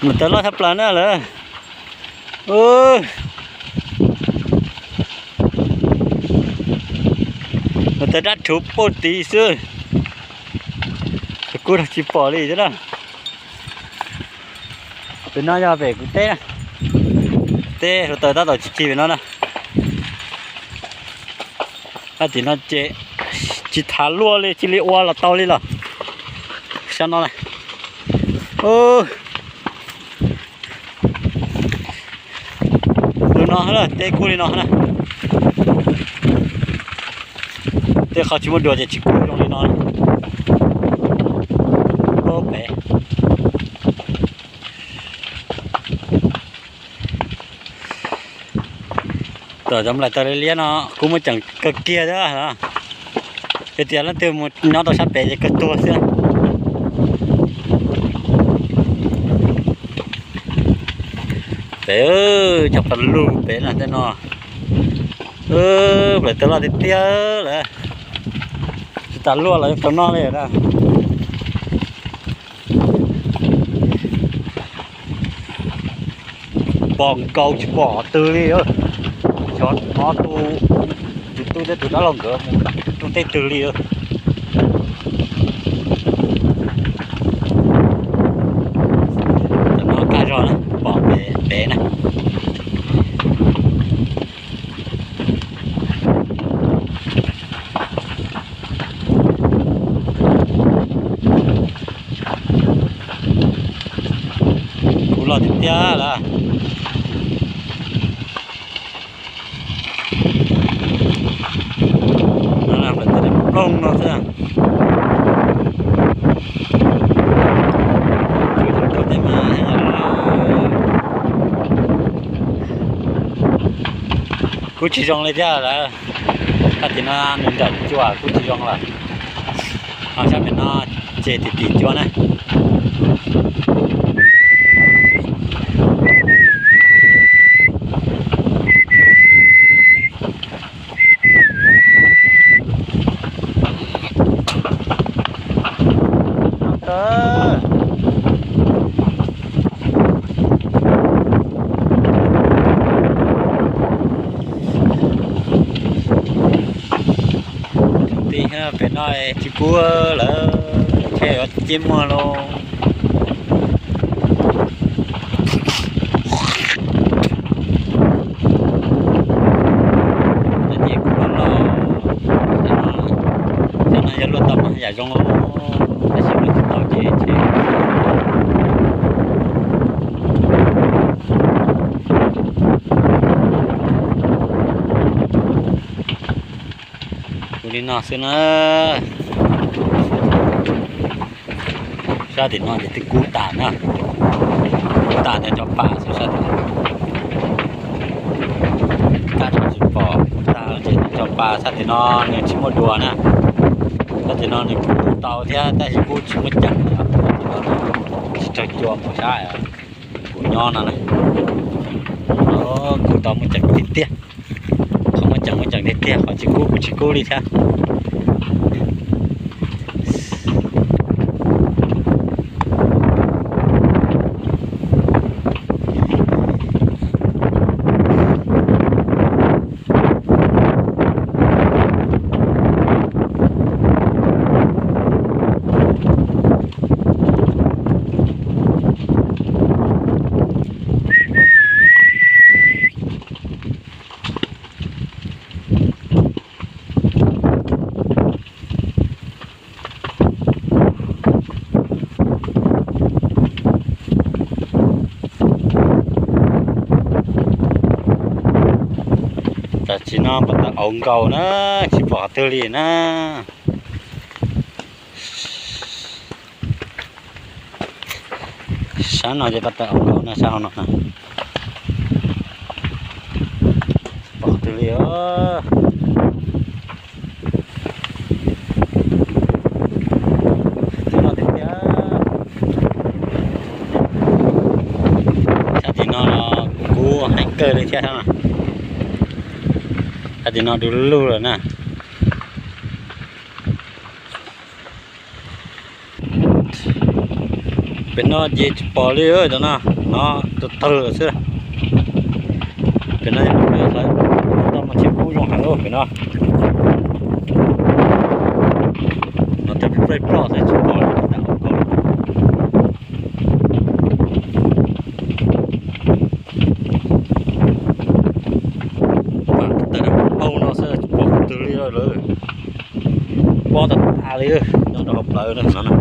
Mas tawv loj tshaj plaws na lawm. Mas tawv dab rhuv puj tid xwb. Kuv tsis pom li thiab na. Pem no yog pem kuv teb na. Teb hluav taws tab tom cig cig pem no na. Tim no ces tsis thav luaj li, cia li ua los tau li los. Sab no na. Li no na, teb kub li no na. Tej qhov tsis muaj dua ces tsis kub zoo li no. Pem tom cov nplaim taws liab liab no kub muaj ceem kawg kiag thiab. Yog tias leej twg mus nyob rau sab pem ces kawg tuag xwb. Pem cov pas lug pem na tej no, nplaim taws loj tiag tiag lawm. Tsis tas luaj los rau no li na. Pom nkaus tsis pom qhov twg li. Xyov hmo tus, tus tub thiab tus dab laug nkawd mus rau tej twg li. Tam no kaj zog na, pom pem na. Kub loj tiag tiag lawm. Plooj no xwb. Tej mas kub tsis zoo li thiab lawm. Sab tim no nws nram cua kub tsis zoo lawm. Ho sab pem no ces tim tim cua na. Tus tij pem no tsis kub lawm, ntshe yuav ciaj muag lauj. Ces kuv los, cov no yog luaj tau mas yam zoo, tab sis luaj tsis tau ces ntshe kuv li no xwb na. Sab tim no ces twb kub tas na, kub tas ntawm cov pas xwb sab tim no. Kaj zog tsis pom, kub tas ces cov pas sab tim no nws tsis muaj dua na. Sab tim no nws kub tau thiab tab sis kub tsis muaj ceem, sab tim no tsis raug cua mus sab, kuv nyob no na. Kub tau muaj ceem tiag tiag, qhov muaj ceem muaj ceem tiag tiag, qhov tsis kub kuj tsis kub li thiab. Tam sim no pas tawm aus nkaus na, tsis pom qhov twg li na. Sab no ces pas tawm aus nkaus na, sab hauv no na. Tsis pom qhov twg li os. Sab tim no los kub heev kawg li thiab na. Sab tim no du lug lawm na. Pem no ces tsis pom li, cov no, no tawg tawg lawm xwb. Pem no yog peb hlawv tau mas tsis pub zoo heev pem no. No tej ploj ploj xwb tsis pom li, tau kaum. Tawm rau hauv no xwb tsis pom qhov twg li lawm. Pob tag tas li, nyob rau hauv plawv no na.